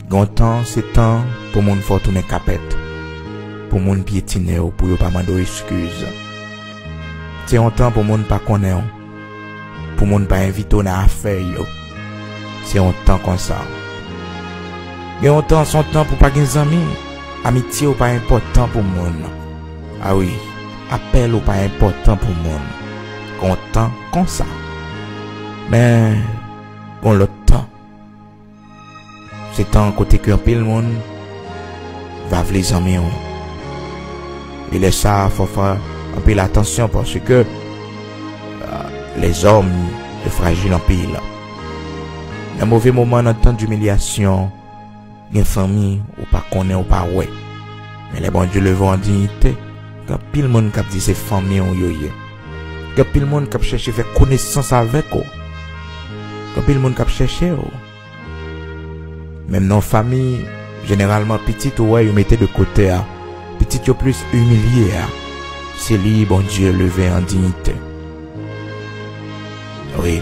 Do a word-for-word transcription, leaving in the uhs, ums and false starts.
Gen yon tan, se tan pou moun fè w tounen kapèt, pou moun pyetine w, pou yo pa mande w eskiz. Se yon tan pou moun pa konnen w, pou moun pa envite w nan afè yo. Se yon tan konsa. Gen yon tan, se yon tan pou pa gen zanmi. Amitye w pa enpòtan pou moun. A wi, apèl ou pa enpòtan pou moun. Gen yon tan konsa. Men, gen yon lòt tan. Se tan kote ke anpil moun va vle zanmi w. E lè sa, fò fè anpil atansyon paske, euh, les hommes yo frajil anpil. Nan move moman, nan tan dimilyasyon, gen fanmi ou pa konnen, ou pa wè. Men lè Bondye leve w an diyite, gen anpil moun k ap di se fanmi w yo ye. Gen anpil moun k ap chèche fè konesans avèk ou. Gen anpil moun k ap chèche w. Menm nan fanmi, jeneralman, pitit ou wè yo mete de kote a, pitit yo plis imilye a, se li Bondye leve an diyite. Wi,